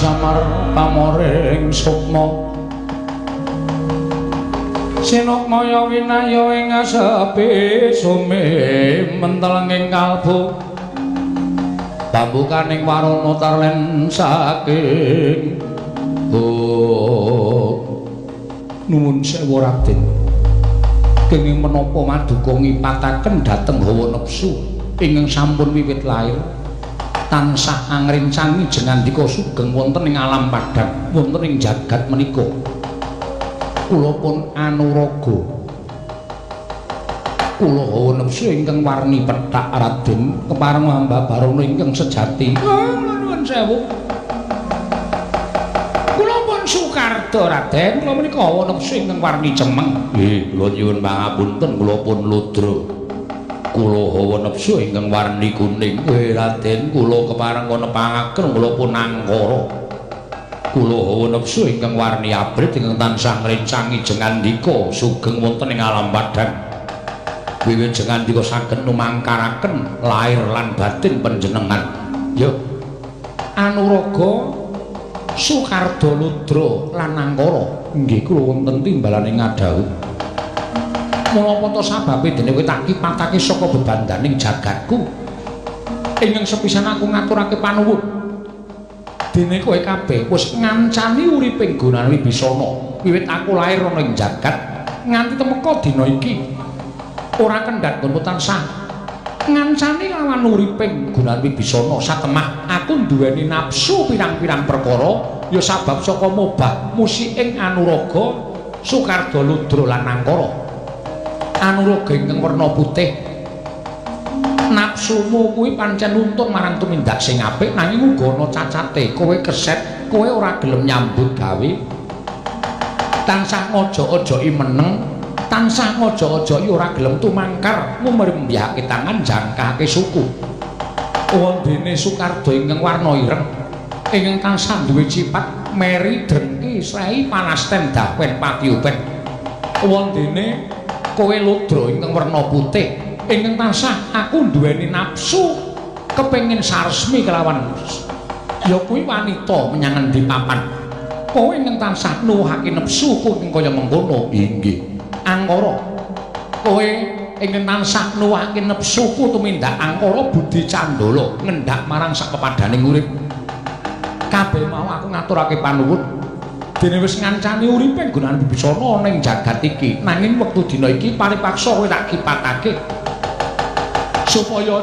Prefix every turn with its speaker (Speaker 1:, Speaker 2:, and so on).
Speaker 1: samar pamoring sukma. Sinukmaya winaya ing asepi sumi mentelenging kalbu. Pambukaning warana tarlen saking oh. Nuwun sewu Raden. Kenging menapa maduka ngipataken dhateng hawa nepsu ingkang sampun wiwit lair tansah angrencangi jengandika sugeng wonten ing alam padhang wonten ing jagat menika. Kula pun anuraga. Kula hawa nepsu ingkang warni pethak Raden kepareng hamba barono ingkang sejati. Oh, nuwun sewu. Kula pun Sukarda Raden, kula menika hawa nepsu ingkang warni cemeng. Nggih, kula nyuwun pangapunten, kula pun ludra. Kula hawa nepsu ingkang warni kuning. Nggih Raden, kula kepareng nepangaken kula pun angkara. Kula hawa nepsu ingkang warni abrit ingkang tansah ngrencangi jengandika sugeng wonten ing alam padhang. Wiwit jengandika saged numangkaraken lair lan batin panjenengan. Ya. Anuraga Sukarda Ludra lan Angkara nggih kula wonten timbalane ngadhawuh. Menapa to sababe dene kowe tak kipatake saka bebandaning jagatku? Ingkang sepisan aku ngaturake panuwun. Dene kowe kabeh wis ngancani uriping Gunan Wibisana wiwit aku lair ana ing jagat nganti temeka dina iki. Ora kendhat nggonmu tansah ngancani lawan uriping Gunan Wibisana satemah aku nduweni nafsu pirang-pirang perkara ya sabab saka mobah musiking anuraga Sukarda Ludra lan Angkara. Anuraga ingkang werna putih, nafsumu kuwi pancen nuntun marang tumindak sing apik nanging uga ana cacate. Kowe keset, kowe ora gelem nyambut gawe, tansah ngojok-ojoki meneng, tansah ngojok-ojoki ora gelem tumangkar ngumrembyahake tangan jangkahake suku. Wondene Sukarda ingkang warna ireng ingkang tansah duwe cipat meri drengki srei panasten dawen patiupen. Wondene kowe Ludra ingkang werna putih ingkang tansah aku nduweni nafsu kepengin saresmi kelawan ya kuwi wanita menyang endi papan. Kowe ingkang tansah nuwuhake nafsuku ing kaya mengkono. Inggih. Angkara kowe ingkang tansah nuwuhake nafsuku tumindak angkara budi candala ngendak marang sak pepadaning urip. Kabeh mau aku ngaturake panuwun. Dene wis ngancani uripe Gunan Wibisana ning jagat iki, nanging wektu dina iki paripaksa kowe tak kipatake supaya